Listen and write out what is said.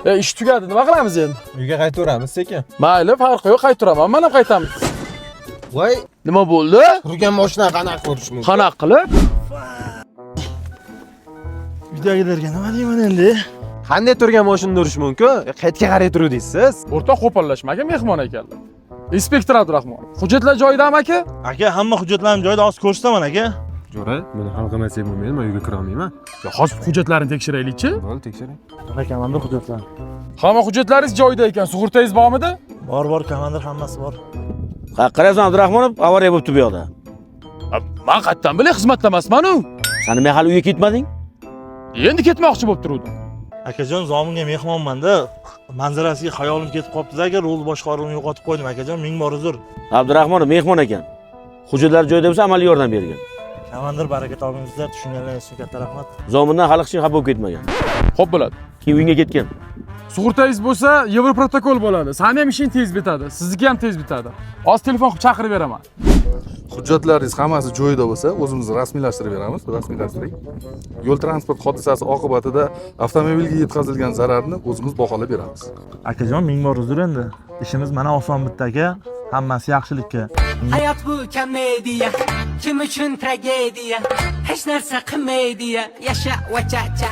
E, ish tugadi, nima qilamiz endi? Uyga qaytaveramiz sekin. Mayli, farqi yo'q, qaytiraman, man ham qaytamiz. Voy, Nima bo'ldi? Turgan mashina qanaqa ko'rish mumkin? Qanaqa qilib? Uydagilarga nima deyman endi? Qanday turgan mashinani urish mumkin? Qayerga qaray turuvdingiz siz? O'rtoq, qo'polashmagan, mehmon ekanlar. Inspektor Abdurahmonov. Hujjatlar joyidami, aka? Aka, hamma hujjatlarim joyida, hozir ko'rsataman, aka. Jo'ra, buni hal qilmasak bo'lmaydi, men uyga kira olmayman. Yo, hozir hujjatlarni tekshiraylikchi. Bo'ldi, tekshiring. Mana, komandir, hujjatlar. Hamma hujjatlaringiz joyida ekan. Sug'urtangiz bormidi? Bor, bor, komandir, hammasi bor. Qarayapsan, Abdurahmonov, avariya bo'libdi bu yoqda. Man qayerdan bilay, xizmatda emasman-u. San nima, hali uyga ketmading? Endi ketmoqchi bo'lib turuvdim. Akajon, zominga mehmonmanda, manzarasiga xayolim ketib qolibdi, aka, rul boshqaruvini yo'qotib qo'ydim, akajon, ming bor uzr. Abdurahmonov mehmon ekan. Hujjatlar joyida bo'lsa, amaliy yordam bergan. Komandir, baraka topingizlar, tushunganlaringiz uchun katta rahmat. Zomindan hali hech kim xafa bo'lib ketmagan. Xo'p, bo'ladi. Keyin uyga ketgan. Sug'urtangiz bo'lsa, Yevroprotokol bo'ladi. Sani ham ishing tez bitadi, sizniki ham tez bitadi. Hozir telefon qilib chaqirib beraman. Hujjatlaringiz hammasi joyida bo'lsa, o'zimiz rasmiylashtirib beramiz. Rasmiylashtiring. Yo'l transport hodisasi oqibatida avtomobilga yetkazilgan zararni o'zimiz baholab beramiz. Akajon, ming bor uzr endi. Ishimiz mana oson bitdi, aka. Hammasi yaxshilikka. Hayot bu komediya, kim uchun tragediya, hech narsa qilmaydiya, yasha va cha cha.